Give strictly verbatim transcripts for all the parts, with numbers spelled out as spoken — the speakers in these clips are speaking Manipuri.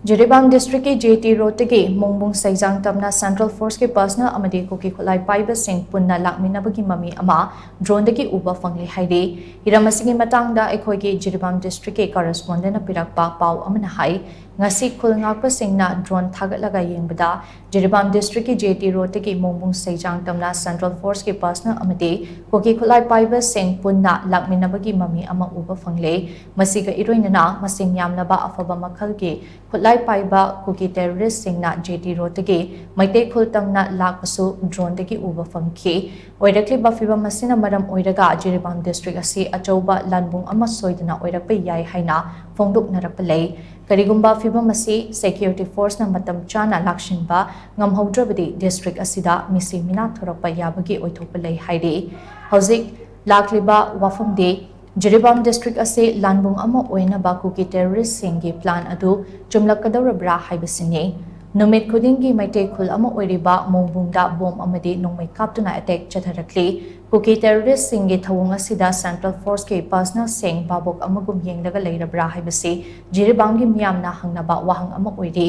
ꯖꯤꯔꯤꯕꯥꯝ ꯗꯤꯁꯇ꯭ꯔꯤꯛꯀꯤ ꯖꯦ ꯇꯤ ꯔꯣꯗꯇꯒꯤ ꯃꯣꯡꯕꯨꯡ ꯁꯩꯖꯥꯡ ꯇꯝꯅ ꯁꯦꯟꯇ꯭ꯔꯦꯜ ꯐꯣꯔꯁꯀꯤ ꯄꯔꯁꯅꯦꯜ ꯑꯃꯗꯤ ꯀꯨꯀꯤ ꯈꯨꯠꯂꯥꯏ ꯄꯥꯏꯕꯁꯤꯡ ꯄꯨꯟꯅ ꯂꯥꯛꯃꯤꯟꯅꯕꯒꯤ ꯃꯃꯤ ꯑꯃ ꯗ꯭ꯔꯣꯟꯗꯒꯤ ꯎꯕ ꯐꯪꯂꯦ ꯍꯥꯏꯔꯤ꯫ ꯍꯤꯔꯝ ꯑꯁꯤꯒꯤ ꯃꯇꯥꯡꯗ ꯑꯩꯈꯣꯏꯒꯤ ꯖꯤꯔꯤꯕꯥꯝ ꯗꯤꯁꯇ꯭ꯔꯤꯛꯀꯤ ꯀꯔꯦꯁꯄꯣꯟꯗꯦꯟꯅ ꯄꯤꯔꯛꯄ ꯄꯥꯎ ꯑꯃꯅ ꯍꯥꯏ, ꯉꯁꯤ ꯈꯨꯜ ꯉꯥꯛꯄꯁꯤꯡꯅ ꯗ꯭ꯔꯣꯟ ꯊꯥꯒꯠꯂꯒ ꯌꯦꯡꯕꯗ, ꯖꯤꯔꯤꯕꯥꯝ ꯗꯤꯁꯇ꯭ꯔꯤꯛꯀꯤ ꯖꯦ ꯇꯤ ꯔꯣꯗꯇꯒꯤ ꯃꯣꯡꯕꯨꯡ ꯁꯩꯖꯥꯡ ꯇꯝꯅ ꯁꯦꯟꯇ꯭ꯔꯦꯜ ꯐꯣꯔꯁꯀꯤ ꯄꯔꯁꯅꯦꯜ ꯑꯃꯗꯤ ꯀꯨꯀꯤ ꯈꯨꯠꯂꯥꯏ ꯄꯥꯏꯕꯁꯤꯡ ꯄꯨꯟꯅ ꯂꯥꯛꯃꯤꯟꯅꯕꯒꯤ ꯃꯃꯤ ꯑꯃ ꯎꯕ ꯐꯪꯂꯦ꯫ ꯃꯁꯤꯒ ꯏꯔꯣꯏꯅꯅ ꯃꯁꯤꯡ ꯌꯥꯝꯂꯕ ꯑꯐꯕ ꯃꯈꯜꯒꯤ ꯈꯨꯠꯂꯥꯏ ꯄꯥꯏꯕ ꯀꯨꯀꯤ ꯇꯦꯔꯣꯔꯤꯁꯁꯤꯡꯅ ꯖꯦ ꯇꯤ ꯔꯣꯗꯇꯒꯤ ꯃꯩꯇꯩ ꯈꯨꯜ ꯇꯝꯅ ꯂꯥꯛꯄꯁꯨ ꯗ꯭ꯔꯣꯟꯗꯒꯤ ꯎꯕ ꯐꯪꯈꯤ꯫ ꯑꯣꯏꯔꯛꯂꯤꯕ ꯐꯤꯕꯝ ꯑꯁꯤꯅ ꯃꯔꯝ ꯑꯣꯏꯔꯒ ꯖꯤꯔꯤꯕꯥꯝ ꯗꯤꯁꯇ꯭ꯔꯤꯛ ꯑꯁꯤ ꯑꯆꯧꯕ ꯂꯥꯟꯕꯨꯡ ꯑꯃ ꯁꯣꯏꯗꯅ ꯑꯣꯏꯔꯛꯄ ꯌꯥꯏ ꯍꯥꯏꯅ ꯐꯣꯡꯗꯣꯛꯅꯔꯛꯄ ꯂꯩ꯫ ꯀꯔꯤꯒꯨꯝꯕ ꯐꯤꯕꯝ ꯑꯁꯤ ꯁꯦꯀ꯭ꯌꯨꯔꯤꯇꯤ ꯐꯣꯔꯁꯅ ꯃꯇꯝ ꯆꯥꯅ ꯂꯥꯛꯁꯤꯟꯕ ꯉꯝꯍꯧꯗ꯭ꯔꯕꯗꯤ ꯗꯤꯁꯇ꯭ꯔꯤꯛ ꯑꯁꯤꯗ ꯃꯤꯁꯤ ꯃꯤꯅꯥ ꯊꯣꯔꯛꯄ ꯌꯥꯕꯒꯤ ꯑꯣꯏꯊꯣꯛꯄ ꯂꯩ ꯍꯥꯏꯔꯤ꯫ ꯍꯧꯖꯤꯛ ꯂꯥꯛꯂꯤꯕ ꯋꯥꯐꯝꯗꯤ ꯖꯤꯔꯤꯕꯥꯝ ꯗꯤꯁꯇ꯭ꯔꯤꯛ ꯑꯁꯤ ꯂꯥꯟꯕꯨꯡ ꯑꯃ ꯑꯣꯏꯅꯕ ꯀꯨꯀꯤ ꯇꯦꯔꯣꯔꯤꯁꯁꯤꯡꯒꯤ ꯄ꯭ꯂꯥꯟ ꯑꯗꯨ ꯆꯨꯝꯂꯛꯀꯗꯧꯔꯕ꯭ꯔꯥ ꯍꯥꯏꯕꯁꯤꯅꯤ꯫ ꯅꯨꯃꯤꯠ ꯈꯨꯗꯤꯡꯒꯤ ꯃꯩꯇꯩ ꯈꯨꯜ ꯑꯃ ꯑꯣꯏꯔꯤꯕ ꯃꯣꯡꯕꯨꯡꯗ ꯕꯣꯝ ꯑꯃꯗꯤ ꯅꯣꯡꯃꯩ ꯀꯥꯞꯇꯨꯅ ꯑꯦꯇꯦꯛ ꯆꯠꯊꯔꯛꯂꯤ꯫ ꯀꯨꯀꯤ ꯇꯦꯔꯣꯔꯤꯁꯁꯤꯡꯒꯤ ꯊꯧꯑꯣꯡ ꯑꯁꯤꯗ ꯁꯦꯟꯇ꯭ꯔꯦꯜ ꯐꯣꯔꯁꯀꯤ ꯄꯔꯁꯅꯦꯜꯁꯤꯡ ꯚꯥꯕꯣꯛ ꯑꯃꯒꯨꯝ ꯌꯦꯡꯂꯒ ꯂꯩꯔꯕ꯭ꯔꯥ ꯍꯥꯏꯕꯁꯤ ꯖꯤꯔꯤꯕꯥꯝꯒꯤ ꯃꯤꯌꯥꯝꯅ ꯍꯪꯅꯕ ꯋꯥꯍꯪ ꯑꯃ ꯑꯣꯏꯔꯤ꯫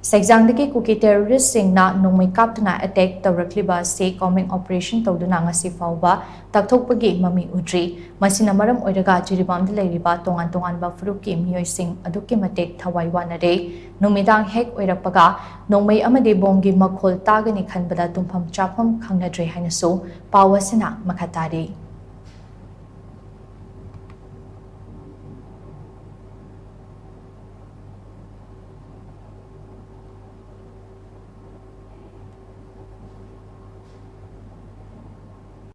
ꯁꯩꯖꯥꯡꯗꯒꯤ ꯀꯨꯀꯤ ꯇꯦꯔꯣꯔꯤꯁꯁꯤꯡꯅ ꯅꯣꯡꯃꯩ ꯀꯥꯞꯇꯨꯅ ꯑꯦꯇꯦꯛ ꯇꯧꯔꯛꯂꯤꯕ ꯑꯁꯤ ꯀꯣꯝꯕꯤꯡ ꯑꯣꯄꯔꯦꯁꯟ ꯇꯧꯗꯨꯅ ꯉꯁꯤ ꯐꯥꯎꯕ ꯇꯥꯛꯊꯣꯛꯄꯒꯤ ꯃꯃꯤ ꯎꯗ꯭ꯔꯤ꯫ ꯃꯁꯤꯅ ꯃꯔꯝ ꯑꯣꯏꯔꯒ ꯖꯤꯔꯤꯕꯥꯝꯗ ꯂꯩꯔꯤꯕ ꯇꯣꯉꯥꯟ ꯇꯣꯉꯥꯟꯕ ꯐꯨꯔꯨꯞꯀꯤ ꯃꯤꯑꯣꯏꯁꯤꯡ ꯑꯗꯨꯛꯀꯤ ꯃꯇꯤꯛ ꯊꯋꯥꯏ ꯋꯥꯅꯔꯦ꯫ ꯅꯨꯃꯤꯗꯥꯡ ꯍꯦꯛ ꯑꯣꯏꯔꯛꯄꯒ ꯅꯣꯡꯃꯩ ꯑꯃꯗꯤ ꯕꯣꯝꯒꯤ ꯃꯈꯣꯜ ꯇꯥꯒꯅꯤ ꯈꯟꯕꯗ ꯇꯨꯝꯐꯝ ꯆꯥꯐꯝ ꯈꯪꯅꯗ꯭ꯔꯦ ꯍꯥꯏꯅꯁꯨ ꯄꯥꯎ ꯑꯁꯤꯅ ꯃꯈꯥ ꯇꯥꯔꯤ꯫